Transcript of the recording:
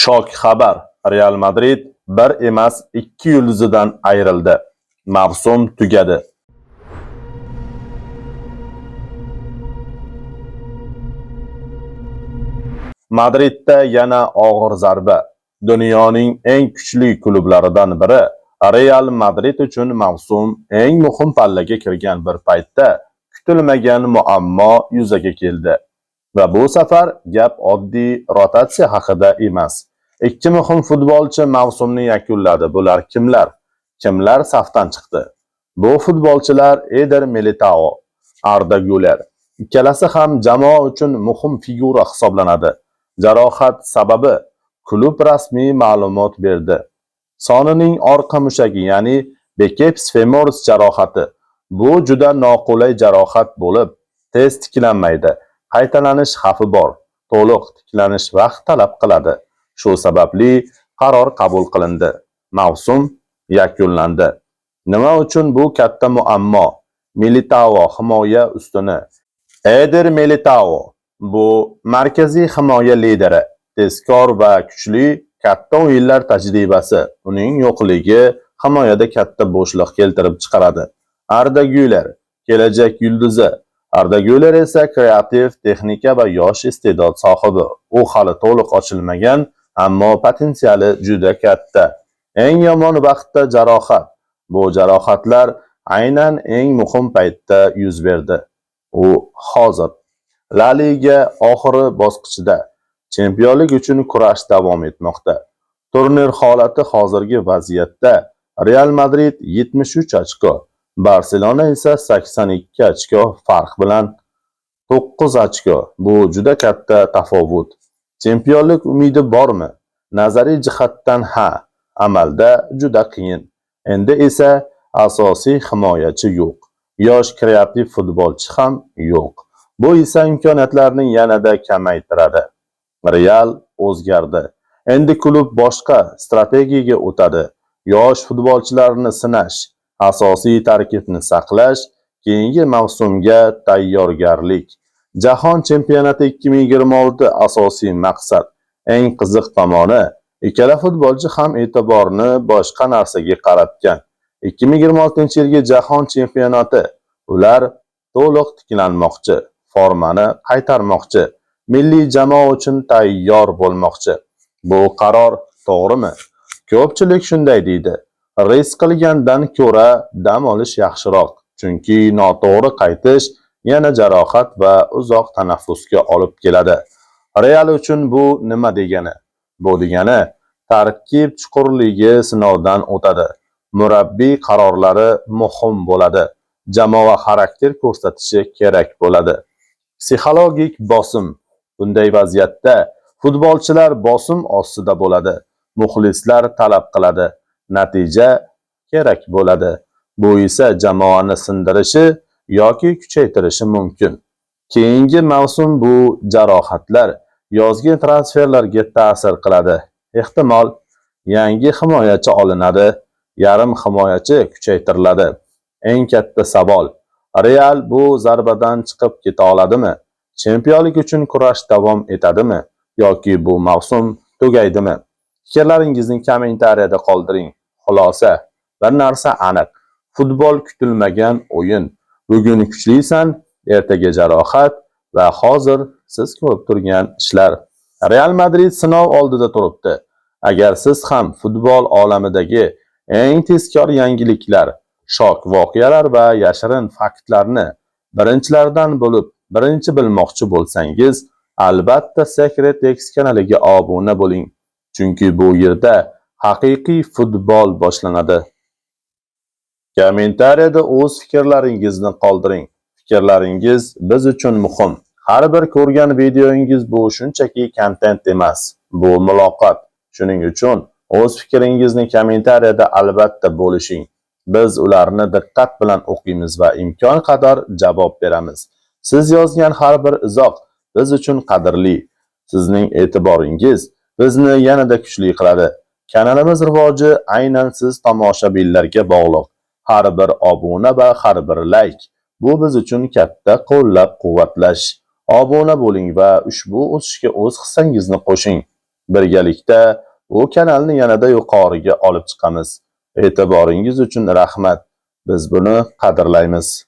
Shok xabar: Real Madrid bir emas, ikki yulduzidan ayrildi. Mavsum tugadi. Madridda yana og'ir zarba. Dunyoning eng kuchli klublaridan biri Real Madrid uchun mavsum eng muhim pallaga kirgan bir paytda kutilmagan muammo yuzaga keldi. Va bu safar gap oddiy rotatsiya haqida emas. Ikki muhim futbolchi mavsumni yakunladi. Bular kimlar? Kimlar safdan chiqdi? Bu futbolchilar Eder Militao, Arda Güler. Ikkalasi ham jamoa uchun muhim figura hisoblanadi. Jarohat sababi klub rasmiy ma'lumot berdi. Sonining orqa mushagi, ya'ni biceps femoris jarohati. Bu juda noqulay jarohat bo'lib, tez tiklanmaydi. Qaytalanish xavfi bor. To'liq tiklanish vaqt talab qiladi. Shu sababli qaror qabul qilindi. Mavsum yakunlandi. Nima uchun bu katta muammo? Militao himoya ustuni. Eder Militao bu markaziy himoya lideri, tezkor va kuchli, katta o'yinlar tajribasi. Uning yo'qligi himoyada katta bo'shliq keltirib chiqaradi. Arda Güler kelajak yulduzi. Arda Güler esa kreativ, texnika va yosh iste'dod sohibi. U hali to'liq ochilmagan, ammo potensiali juda katta. Eng yomon vaqtda jarohat. Bu jarohatlar aynan eng muhim paytda yuz berdi. U hozir La Liga oxiri bosqichida chempionlik uchun kurash davom etmoqda. Turnir holati hozirgi vaziyatda Real Madrid 73 ochko, Barselona esa 82 ochko farq bilan 9 ochko. Bu juda katta tafovut. Chempionlik umidi bormi? Nazariy jihatdan ha, amalda juda qiyin. Endi esa asosiy himoyachi yo'q. Yosh kreativ futbolchi ham yo'q. Bu esa imkoniyatlarni yanada kamaytiradi. Real o'zgardi. Endi klub boshqa strategiyaga o'tadi. Yosh futbolchilarni sinash, asosiy tarkibni saqlash, keyingi mavsumga tayyorgarlik. Jahon chempionati 2026 asosiy maqsad. Eng qiziq tomoni, ikkala futbolchi ham e'tiborni boshqa narsaga qaratgan. 2026-yilgi Jahon chempionati ular to'liq tiklanmoqchi, formani qaytarmoqchi, milliy jamoa uchun tayyor bo'lmoqchi. Bu qaror to'g'rimi? Ko'pchilik shunday deydi. Risk qilgandan ko'ra dam olish yaxshiroq, chunki noto'g'ri qaytish yana jarohat va uzoq tanaffusga olib keladi. Real uchun bu nima degani? Bu degani tarkib chuqurligi sinovdan o'tadi. Murabbiy qarorlari muhim bo'ladi. Jamoa xarakter ko'rsatishi kerak bo'ladi. Psixologik bosim. Bunday vaziyatda futbolchilar bosim ostida bo'ladi. Muxlislar talab qiladi. Natija kerak bo'ladi. Bu esa jamoani sindirishi yoki kuchaytirishi mumkin. Keyingi mavsum bu jarohatlar yozgi transferlarga ta'sir qiladi. Ehtimol yangi himoyachi olinadi, yarim himoyachi kuchaytiriladi. Eng katta savol: Real bu zarbadan chiqib keta oladimi? Chempionlik uchun kurash davom etadimi yoki bu mavsum tugaydimi? Fikrlaringizni kommentariyada qoldiring. Xulosa, bir narsa aniq. Futbol kutilmagan o'yin. Bugun kuchlisan, ertaga jarohat va hozir siz ko'rib turgan ishlar. Real Madrid sinov oldida turibdi. Agar siz ham futbol olamidagi eng tezkor yangiliklar, shok voqealar va yashirin faktlarni birinchilardan bo'lib birinchi bilmoqchi bo'lsangiz, albatta Secret X kanaliga obuna bo'ling. Chunki bu yerda haqiqiy futbol boshlanadi. Kommentariyada o'z fikrlaringizni qoldiring. Fikrlaringiz biz uchun muhim. Har bir ko'rgan videoyingiz bu shunchaki kontent emas, bu muloqot. Shuning uchun o'z fikringizni kommentariyada albatta bo'lishing. Biz ularni diqqat bilan o'qiymiz va imkon qadar javob beramiz. Siz yozgan har bir izoh biz uchun qadrli. Sizning e'tiboringiz bizni yanada kuchli qiladi. Kanalimiz rivoji aynan siz tomoshabinlarga bog'liq. Har bir obuna va har bir layk bu biz uchun katta qo'llab-quvvatlash. Obuna bo'ling va ushbu o'sishga o'z hissangizni qo'shing. Birgalikda bu kanalni yanada yuqoriga olib chiqamiz. E'tiboringiz uchun rahmat. Biz buni qadrlaymiz.